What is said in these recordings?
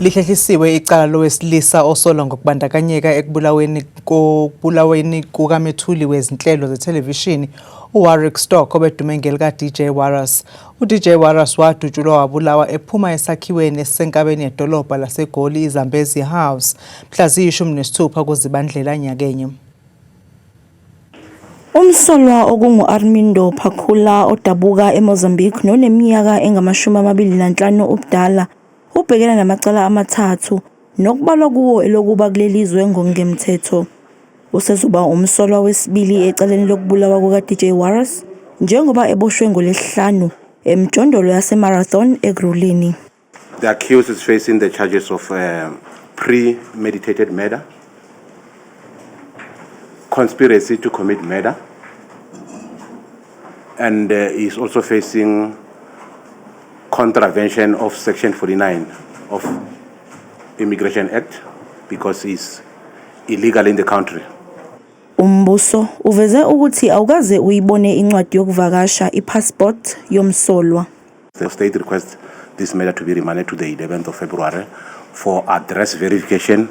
Lihlehlisiwe icala lowesilisa osolwa ngokubandakanyeka ekubulaweni kokubulaweni kukamethuli wezinhlelo zethelevishini uWarrick Stock obedume ngelika-DJ Warras. UDJ Warras wadutshulwa wabulawa ephuma esakhiweni esisenkabeni yedolobha laseGoli iZambezi House mhla ziyi-16 kuZibandlela nyakenye. Umsolwa okungu-Armindo Pacula odabuka eMozambique noneminyaka engama-25 ubudala ubhekene namacala amathathu nokubalwa kuwo elokuba kuleli zwe ngokungemthetho. Usezoba umsolwa wesibili ecaleni lokubulawa kuka-DJ Warras njengoba eboshwe ngoLwesihlanu emjondolo yaseMarathon Ekurhuleni. The accused is facing the charges of premeditated murder, conspiracy to commit murder, and is also facing contravention of Section 49 of Immigration Act because he's illegal in the country. Umbuso uveze ukuthi awukaze uyibone incwadi yokuvakasha i-passport yomsolwa. The state requests this matter to be remanded to the 11th of February for address verification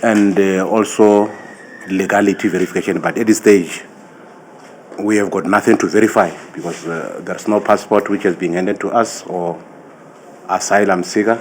and also legality verification. But at this stage, we have got nothing to verify because there's no passport which has been handed to us or asylum seeker.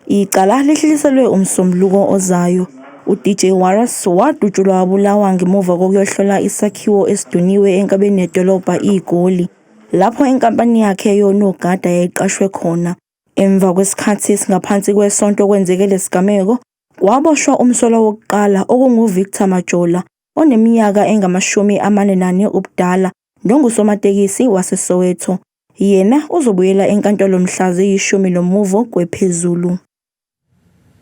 Icala lihlehliselwe uMsombuluko ozayo. UDJ Warras wadutshulwa wabulawa ngemuva kokuyohlola isakhiwo esiduniwe enkabeni yedolobha iGoli, lapho inkampani yakhe yonogada yayiqashwe khona. Emva kwesikhathi esingaphansi kwesonto kwenzeke lesigameko, kwaboshwa umsolwa wokuqala okunguVictor Majola oneminyaka engama-44 ubudala nongusomatekisi waseSoweto. Yena uzobuyela enkantolo mhla ziyi-10 nomuvo kwephezulu.